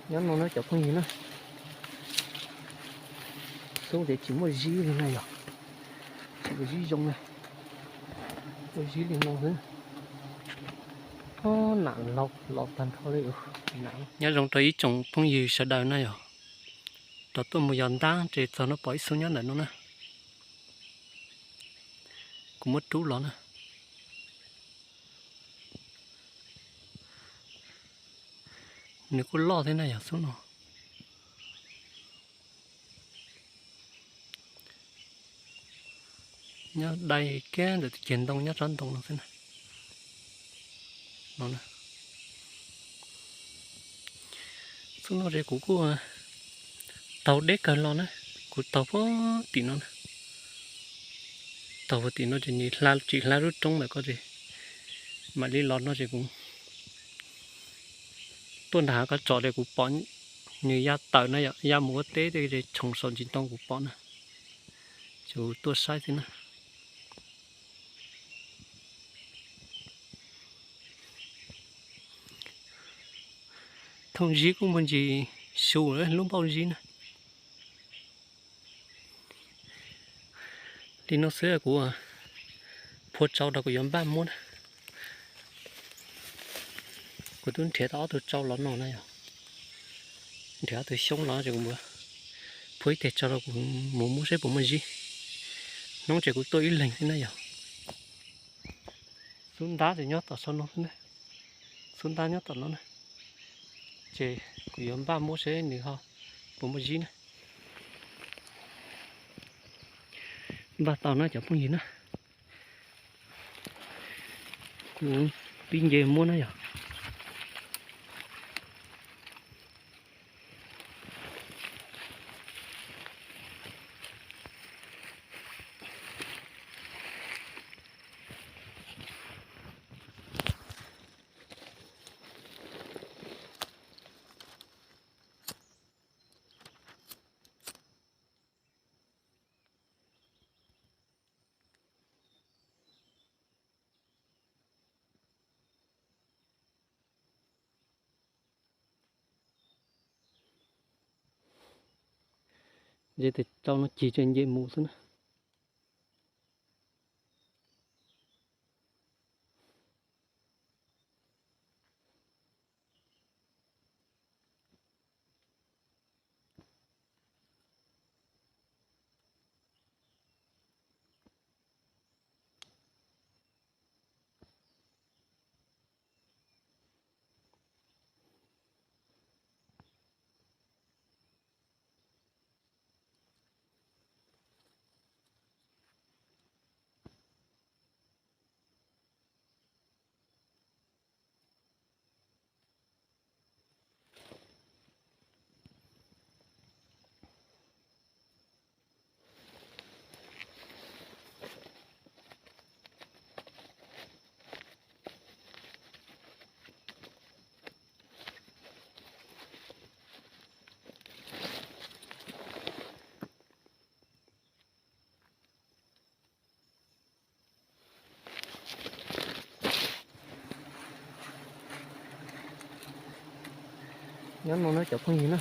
Nyob no na cov phooj ywg na, xub tias tsis muaj zib li na yog, tsis muaj zib zoo na, muaj zib li no xwb. Nam los los tag nrho li. Nyob zoo rau ib tsoom phooj ywg sawv daws na yog, rov tuaj mus yos ntab ces txog no pom ib xub nyob ntawm no na. Kuv muab rub los na. Nws kuj loj thiab na yog xub no. Nyob dai kiag ntawm tus ceg ntoo nyob tsob ntoo no xwb na. No, xub no ces kuv kuj taug deb kawg los na, kuv taug puag tim no na. Taug puag tim no ces nws hla tsis hla lub roob ntawm ko ces mam li los no ces kuv tuaj nram hav ko tsom ces kuv pom nws ya tawm na yom, ya mus ua teb tej ces tshoov saum ntsis ntoo kuv pom na, ces kuv tuaj saib xwb na. Thooj zib kuj muaj ntsis su lub npauj zib na. Li no xwb kuv phua tsau rau kuv yuav npaj muab na. Kuv twb nrhiav tau ob tug tsau los no na yog, nrhiav ob tug xyoob los ces kuv phua ib teg tsau rau kuv mus muab seb puas muaj zib. Hnub ces kuv tuaj ib leeg xwb na yog. Xub ntab ces nyob tom sau no xwb na, xub ntab nyob tom no na, ces kuv yuav npaj muab seb nws ho puas muaj zib na. Npaj tau na cov phooj ywg na, kuv pib nce muab na yog. Nce tes tsau no cig tseem nce mus xwb na. Nyob no na cov phooj ywg na,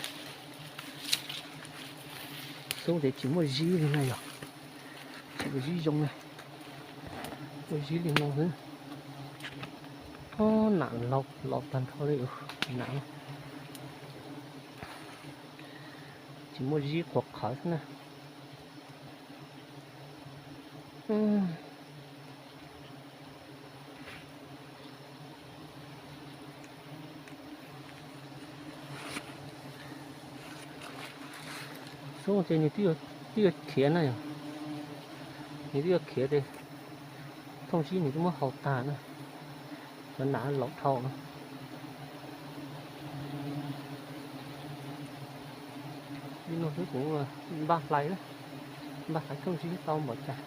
xub tias tsis muaj zib li na yog, tsis muaj zib zoo na, muaj zib li no xwb. Nam los los tag nrho li, nam tsis muaj zib qhuav qhawv xwb na. Xub ces nws twb yuav khiav na yog, nws twb yuav khiav ces thooj zib nws twb muab haus tag na, cov nam laus dhau na. Li no xwb kuv npaj hlais, npaj hlais thooj zib tau npaum cas.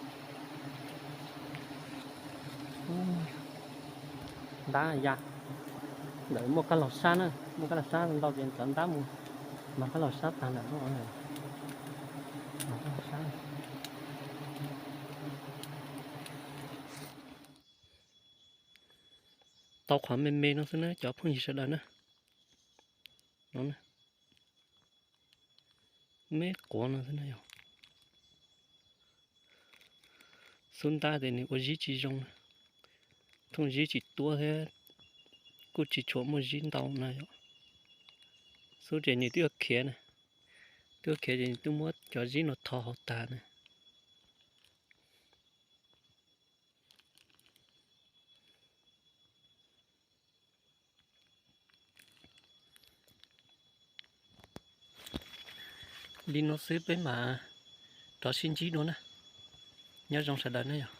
Ntab ya, ntawm muaj kab laug sab na, muaj kab laug sab ntau ces cov ntab mus mas kab laug sab tag ntawm no. Tau qhov me me no xwb na cov phooj ywg sawv daws na. No na, Me quav no xwb na yog. Xub ntab ces nws ua zib tsis zoo, thooj zib tsis tuab thiab, kuj tsis tshua muaj zib ntau na yom. Xub ces nws twb yuav khiav na, twb yuav khiav ces nws twb muab cov zib no tho hauv tas na. Li no xwb peb mam rov sib ntsib dua na. Nyob zoo sawv daws na yog.